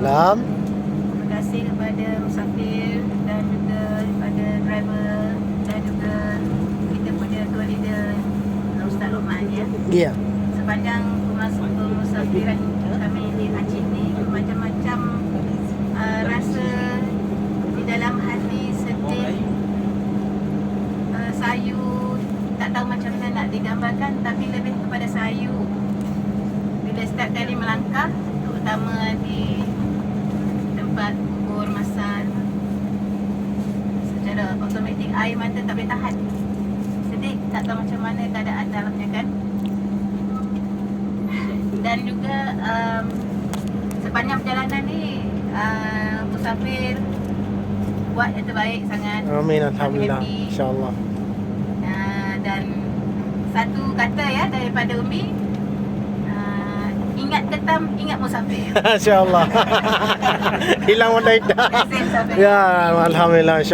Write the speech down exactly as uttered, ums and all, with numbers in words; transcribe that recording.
Salam. Terima kasih kepada musafir dan juga kepada driver dan juga kita punya tour leader, Ustaz Lukman, ya. Iya. Sepanjang pemas-, pemusafiran kami di Aceh ni, macam-macam, uh, rasa di dalam hati, sedih, uh, sayu, tak tahu macam mana nak digambarkan, tapi lebih kepada sayu. Bila setiap kali melangkah, terutama di tempat kubur masal, secara automatik air mata tak boleh tahan. Sedih, tak tahu macam mana keadaan dalamnya, kan. Dan juga, um, sepanjang perjalanan ni, uh, musafir buat yang terbaik sangat. Amin, alhamdulillah. Happy. Insya Allah. Uh, dan satu kata, ya, daripada Umi, uh, ingat ketam, ingat musafir. Insya Allah. Hilang pada dah. Terima kasih, musafir. Ya, alhamdulillah.